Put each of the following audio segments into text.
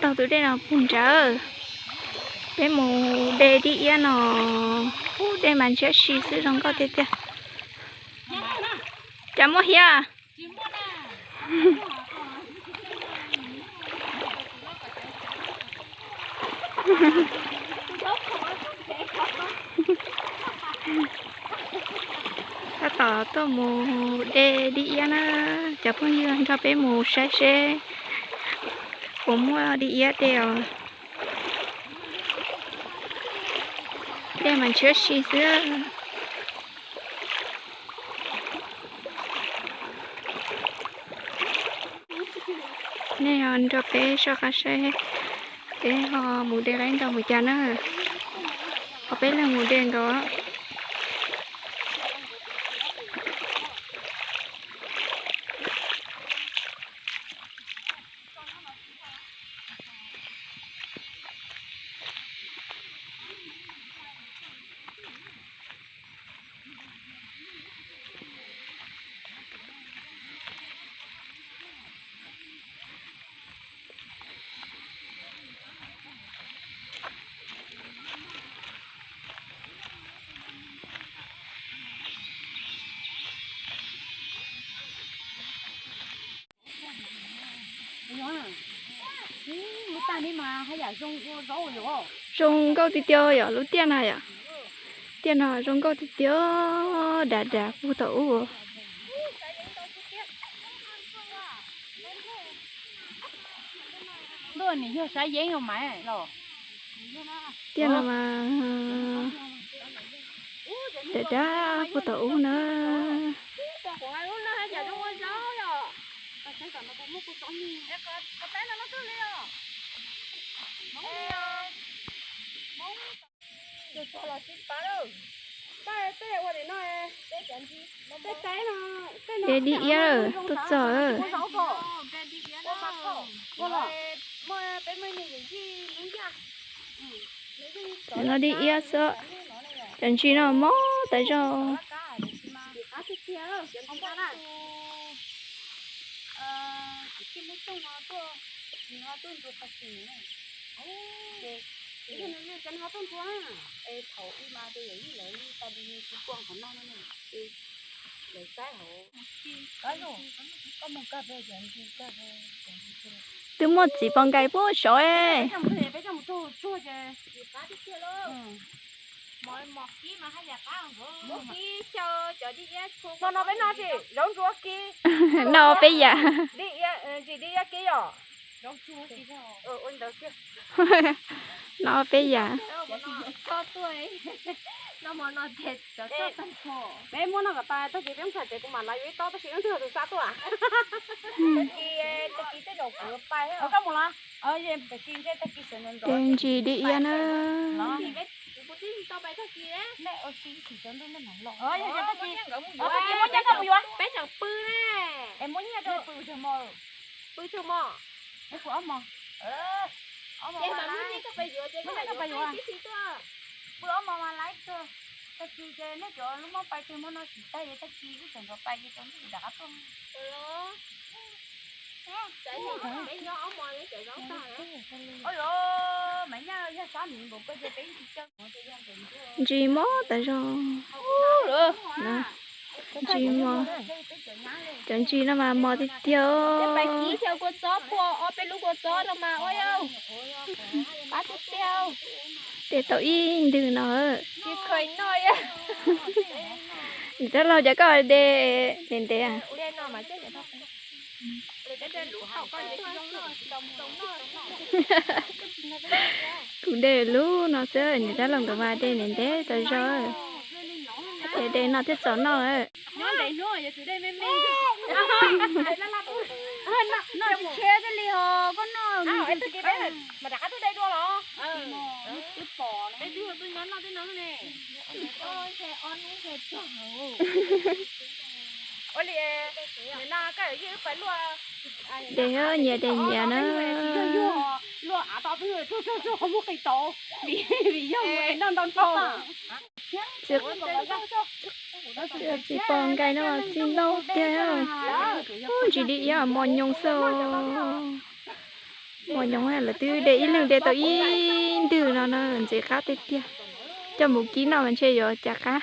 Taug tus dej no puag nrad, peb mus de dib iab no. Ub, dej mas ntshiab si xwb, zoo nkauj tiag tiag. Cas muaj hiab? Tab tom tuaj mus de dib iab na, cov phooj ywg nrog peb mus saib seb puas muaj dib iab de os. Dej mas ntshiab si xwb. Nej ho nrog peb soj qab saib, peb ho mus de qaib nrog mus cas na. Ho peb leeg mus de nkaus. Zoo nkauj tiag tiag yom, lub tiaj no yom. Tiaj no zoo nkauj tiag tiag, dav dav puag tom ub. Tiaj no mas dav dav puag tom ub na. De dib iab tuaj txog. Cov no dib iab xwb, cov ntsis no mob tas zog. Twb muaj txiv pos nkais puag saud. No peb yam. No peb yam. Peb muab noj kom tas tag kis peb mus txhais tes kuv mam los yuav ib tob tab sis leej twg tus xa tuaj. Tag kis tej zaum kuv yuav pais. Koj mus los. Tag kis ntse tag kis sawv ntxov ntxov. Ntsis dib iab na. Tag kis muab nyiaj koj mus yuav. Peb tseem pw ne. Es muab nyiaj rau pw tag mos. Pw tag mos. Pw ob mos. Ces mam muab nyiaj koj pais yuav ces koj pais yuav. Pw ob mos mas laib tuaj. Tag kis ces nej cov lub mob pais twg mob no tsis tag es tag kis wb sawv ntxov pais ces cov ntawd rov qab tuaj. Ntsis mob tas zog. Ntsis mos. Cov ntsis no mas mos tiag tiag. Pais kis xyaw kua txob phua ob peb lub kua txob no mas ua yau. Qab tiag tiag. De tau ib ntws no. Tsis kheev noj. Niam dab laug, cas koj de ntev ntev? Kuv de lub no xwb, niam dab laug nkawd mas de ntev ntev tas zog. Ces de no thiaj txaus noj. De nyias de nyias na. Txiv pos nkais no txi ntau tiag. Ntsis dib iab mos nyoos xwb. Mos nyoos lawv twb de ib leeg de tau ib ntwg no na, ntxim qab tiag tiag. Coj mus kib noj mas ntshe yuav cas qab.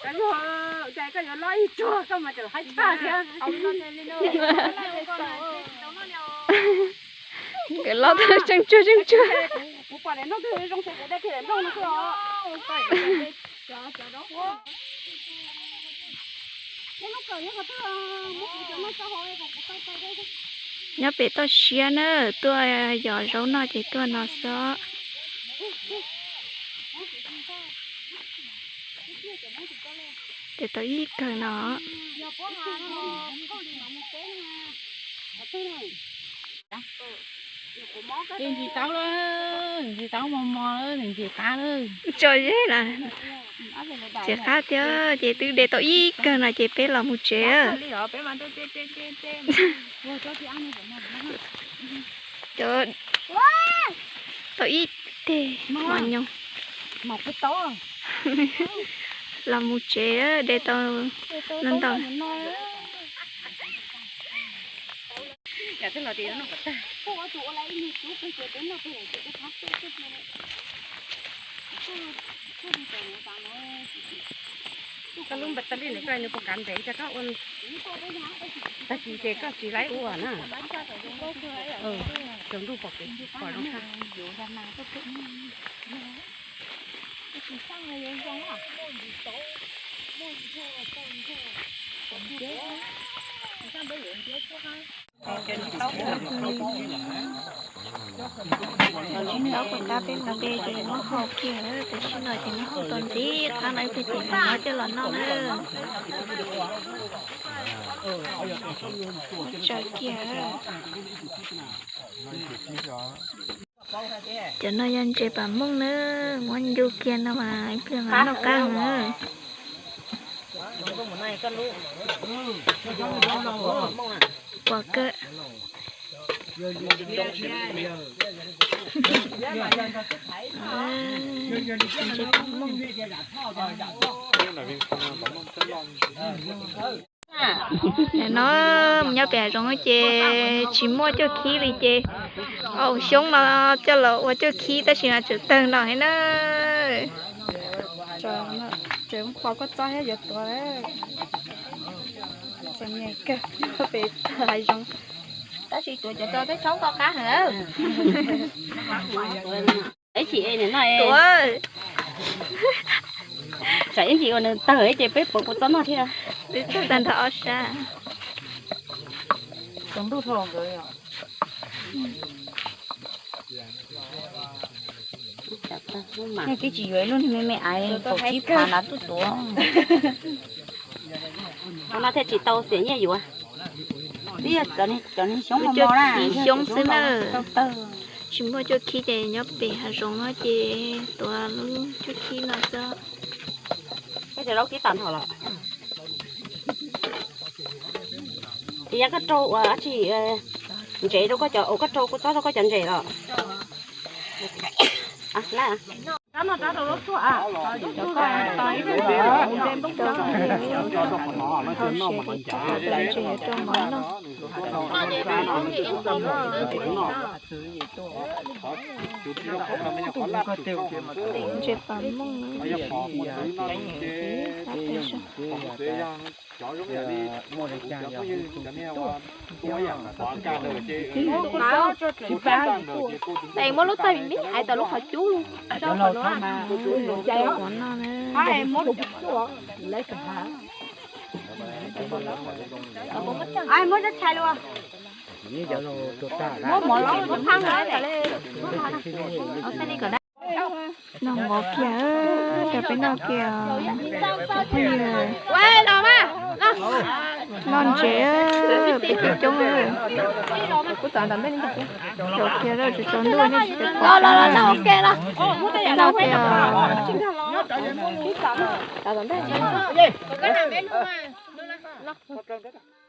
Koj yuav loj ib tsuag koj mas tseem haib tshaj thiab. Nkawd loj tseem tsuag tseem tsuag. Kuv pom daim nplooj twg zoo ces kuv de kiag daim nplooj no xwb os. Nyob pem toj siab na, tuaj yos zaub noj ces tuaj no xwb. Ces tau ib kawg no. Ntsis taub lawm, ntsis taub mos mos lawm, ntxim qab lawm. Tso zeb na, ntxim qab thiab ces twb de tau ib kawg no ces peb los mus tsev. Cov tau ib teg mos nyoos los mus tsev, de tau ntau ntau. Koj lub npam tas li ntawd koj nws puas kav ntev, koj ua tag kis ces koj tsis laib ua na. Tsaus ntuj pom kev pom zoo tshaj. Cov tsis tau pom qab peb mus de ces muab hau kiag, tam sim no ces muab hau tau ntxim qab no ib pliag ces mam muab coj los noj na. Muab tsaws kiag. Cov no yog ntses pas mooj na, muab ncu kiag no mas ib pliag mas noj qab na. Pom kawg. Ntses pas mooj. Nim no mus nyob pem hav zoov ces tsis muaj cuaj khib li ces au xyoob no coj los ua cuaj khib tab sis mas tseem tawg no thiab na. Tseem qhov koj txob thiab yuav tuav txom nyem kawg nyob pem hav zoov. Tab sis tuav cov rau tej tsob koj qab heev. Ib chim no tsam ib chim uas nws tawg ces peb puas kuv txob noj thiab. Twb tawg tag nrho ob sab. Tsaus ntuj dhau nkawd. Nej twb tsis yuav ib lub niag me me aiv kaum tsib phav na tuaj tuav. Ua no thiaj tsis tau xiam nyiaj yuav. Twb yog cov niag xyoob mos mos na, xyoob xwb na. Tsis muaj cuaj khib ces nyob pem hav zoov no ces tuav lub cuaj khib no xwb. Koj cov zaub kib tag nrho los. Ces yog koj rau ua dab tsi, ntsev rau koj cov, ua koj rau kuv txob rau koj cov ntses los. Ntses pas mooj. Muab lub tag me me ais tau lub qhov cub. Muab mov los muab phaj. Noj mov kiag, cov peb noj kiag. Phooj ywg, Noj ntses, peb coob coob. Los los los, noj ua ke los. Noj ua ke os.